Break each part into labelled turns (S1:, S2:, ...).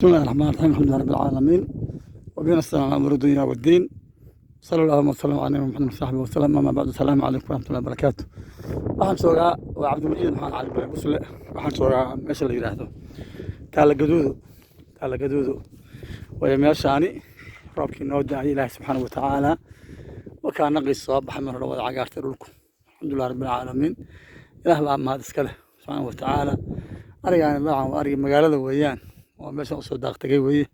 S1: بسم الله الرحمن الرحيم، الحمد لله رب العالمين، وبه نستعين على امور الدنيا والدين، صلى الله وسلم على نبينا محمد وصحبه وسلم. اما بعد، السلام عليكم ورحمة الله وبركاته. Waxaan joogaa waa Cabdilmajiid Maxamed Cali Bare Busle. Waxaan joogaa meesha la yidhaahdo Taala Gaduudo. Taala Gaduudo waayo meeshaani roobkii noo da-ay Ilaahay subxaana watacaala wakaa naqiis soo baxay, mar hore wada cagaartay dhulku. Alxamdulilah rabbi alcaalamiin, Ilaah baa mahad iska leh subxaana watacaala. Arigaani dabcan waa arigii magaalada weeyaan, oo meeshan usoo daaqtegay weeye.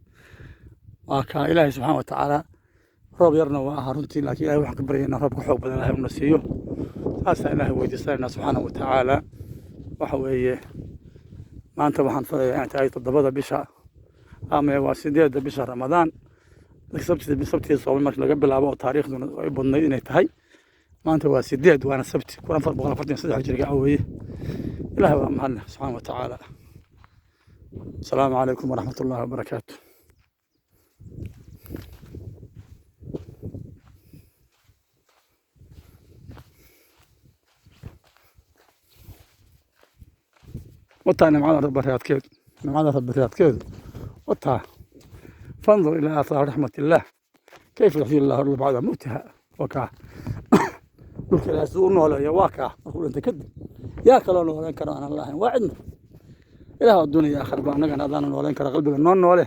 S1: Waa kaa Ilaahay subxaana watacaala. Roob yarna waa ahaa runtii, laakiin Ilahay waxaan ka baryaynaa roob ka xoog badan Ilahay una siiyo. Saasaan Ilaahay weydiisanaynaa subxaana watacaala. Waxa weeye maanta waxaan filayaa inay tahay 7da bisha ama waa 8da bisha Ramadaan. Dadka sabtida soomay marka laga bilaabo oo taariikhduna ay badnayd inay tahay maanta waa 8, waana Sabti, 1443 hijriga ah weeye. Ilahay waa mahadleh subxaana watacaala. Asalaamu calaykum waraxmat ullahi wabarakaatu. Wataa nimcada Rabbi raadkeedu, nimcada Rabbi raadkeedu wataa. Fandur ilaa aathaar raxmat illaah kayfa yuxyi illahu arda bacda mawtiha. Waa kaa dhulka Ilaahay siduu u nooleeyo, waa kaa markuu dhintay kadib. Yaa kaloo nooleyn karo aanan lahayn? Waa cidna. Ilaah adduun iyo aakhir ba annagana adaana nooleyn kara, qalbiga noo noole.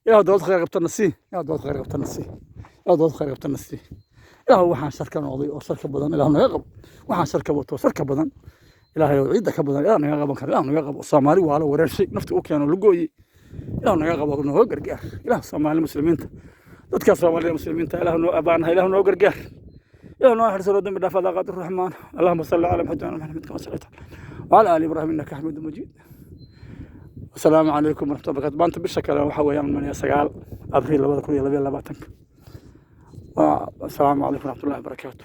S1: Ilaah dood khayr qabtana sii, Ilaah dood khayr qabtana sii, Ilaah dood khayr qabtana sii. Ilaah waxaan shar ka noqday oo sharka badan Ilaah naga qabo, waxaan sharka wato sharka badan Ilaahay oo ciidda ka badan Ilaah naga qaban kara, Ilaah naga qabo. Soomaali waa la wareershay, nafta u keeno la gooyey. Ilaah naga qabo, nooga gargaar. Ilaah Soomaali muslimiinta, dadka Soomaalida muslimiinta Ilaah noo abaanaha, Ilaah noo gargaar, Ilaah noo xirsan oo dambi dhaaf, adaa qaadir raxmaan. Allahuma salli calaa Maxamed wa Maxamed kama sallayta wacala aali Ibraahim innaka xamiidu majiid. Asalaamu calaykum waraxmatullahi wabarakatu. Maanta bisha kale waxa weeyaan manaya 9 Abriil 2022. Asalaamu calaykum waraxmatullahi wabarakaatu.